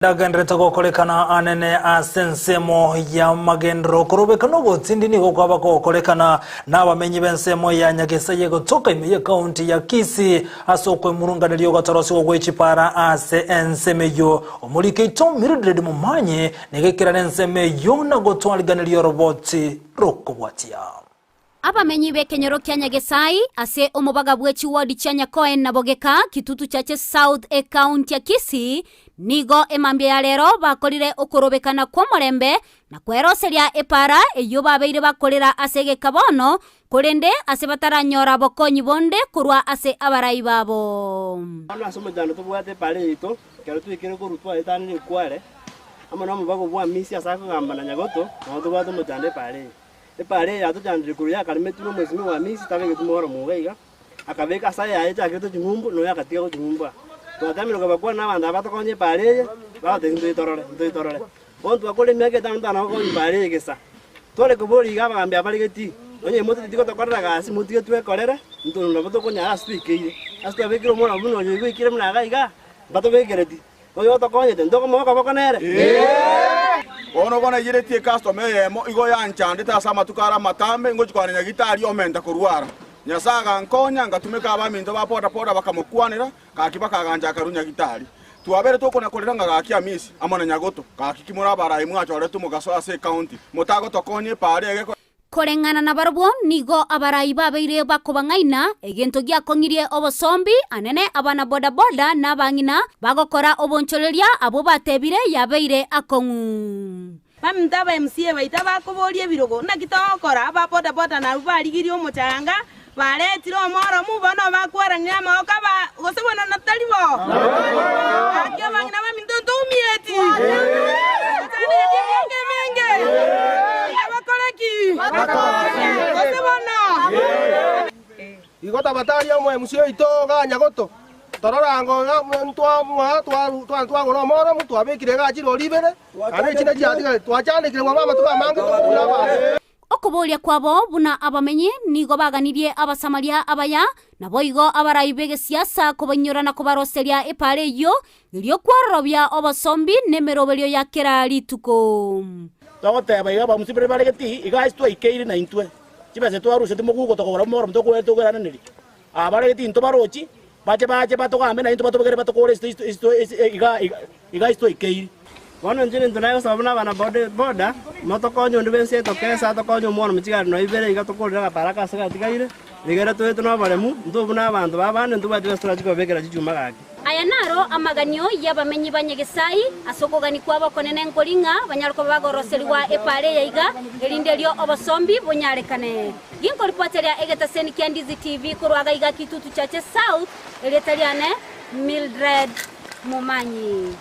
Ndagenderete gokorekana anene ase ensemo y'amagenderero okorobekana ogotindi nigo kwaba kogokorekana nabamenyi b'ensemo ya Nyagesai egotoka ime y'ekaunti ya Kisii ase okwemurunganeria ogotorosigwa gwe chipara ase ensemo eyio. Omoriki oito Mildred Momanyi nigo ekerana ensemo eyio na gotwariganeria oroboti rokobwatia. Abamenyi b'ekenyoro kia Nyagesai ase omobaga bwe chiwodi chia Nyakoen na Bogeka, Kitutu Chache South, ekaunti ya Kisii, nigo emambia ya rero bakorire okorobekana kw'omorembe na kweroseria epaara eyio babeire bakorera ase egeka bono, korende ase bataranyora bokonyi bonde korwa ase abarai babo. Bono ase omochando tobwate epaara yaito, ekero twaikire korwa twaetanire ekware, amo nomobago bw'Amisi ase akogamba na Nyagoto, nabo tobwate omochando epaara eye. Epaara eye yatochandire korwa yakaremetwe nomosimi bwa Misiri tabegetwe mworo moga iga, akabeka ase ayaye echakeretwe ching'umbu, na oyo agatiga goching'umbu aa. Twateemire kobakwana na abanto aba batokonye epaara eye, bagotebia ntoitorore, ntoitorore. Bono twakora emiaka etano totana gokonya epaara eye gesa. Tware koboria iga abagambi aba bare getii, onye mototeti gotokorera gasi motige twekorere, intwe nabo tokonyara ase twaikeire. Ase twabekire omwana buna oyo iga oikire buna iga igaa, mbatobekereti. Oyo otokonyete, ntokomoa okoboko nere? Bono igo naiyeretie ecustom eyemo igo yanchandete ase amatuko are amatambe, ngochia kwana nyagitari omenta korwara. Nyasae agankonya, ngatumeka abaminto ba boda boda bakamokwanera, gaki bakagancha akarua nyagitari. Twabere tokona korera ng'a gaki Amisi amo na Nyagoto, gaki ki more abarai mwachoretwe mogasoa ase ecounty, motagotokonya epaara ege. Koreng'ana nabarabwo nigo abarai babeire bakobang'aina, egento giakong'irie obosombi, anene abana boda-boda na abang'ina bagokora obonchoreria abwo batebire yabeire akong'u. Baminto aba MCA baito abakoboria ebirogo, naki togokora? Aba boda-boda nabwo barigirie omochanga, baretire omoromu, bono bakwaranire amaboko aba, gose bono tari bo? Gaki abang'ina baminto ntoumieti, tochandegetie emiaka emenge, abakore ki? Gose bono? Igo tabataria omoemusi oito ganya goto, torora ngo ntwa twagora omoromu twabekire igaa chirori ibere, naende echinde chiatigarete, twachandekire bwango amatuko amange tokobuna abanto. Okoboria kwabo buna abamenyi nigo baganirie Abasamaria abaya, naboigo abarai b'egesiasa kobainyora na kobaroseria epaara eyio, erio kwororobia obosombi nemeroberio ya kera rituko. Togoteba iga abamusi baria bare getii, iga ase twaikeire naintwe, chibesa twaruseti moguko tokogora omoro tokoeraneria. Aba bare getii ntobarochi, bache bache batogambe naintwe batobegere batokore iga iga ase twaikeire. Bono inche nintwe nagosaba buna abana boda boda, motokonye onde bwensi etokesa atokonye omwana omochigari nonya ibere iga tokorere agapara aka ase gatigaire, rigere toetwe na oboremu, intwe buna abanto ba abande ntobwati besa torachi kobabekera chichuma gaki. Aya naro amaganio y'abamenyi ba Nyagesai ase okogania kwabo okonene nkori ng'a banyare koba bagoroserigwa epaara eye iga, erinde erio obosombi bonyarekane. Ginkoripoteria egetaseni kia Ndizi TV korwa iga iga Kitutu Chache South, erieta riane Mildred Momanyi.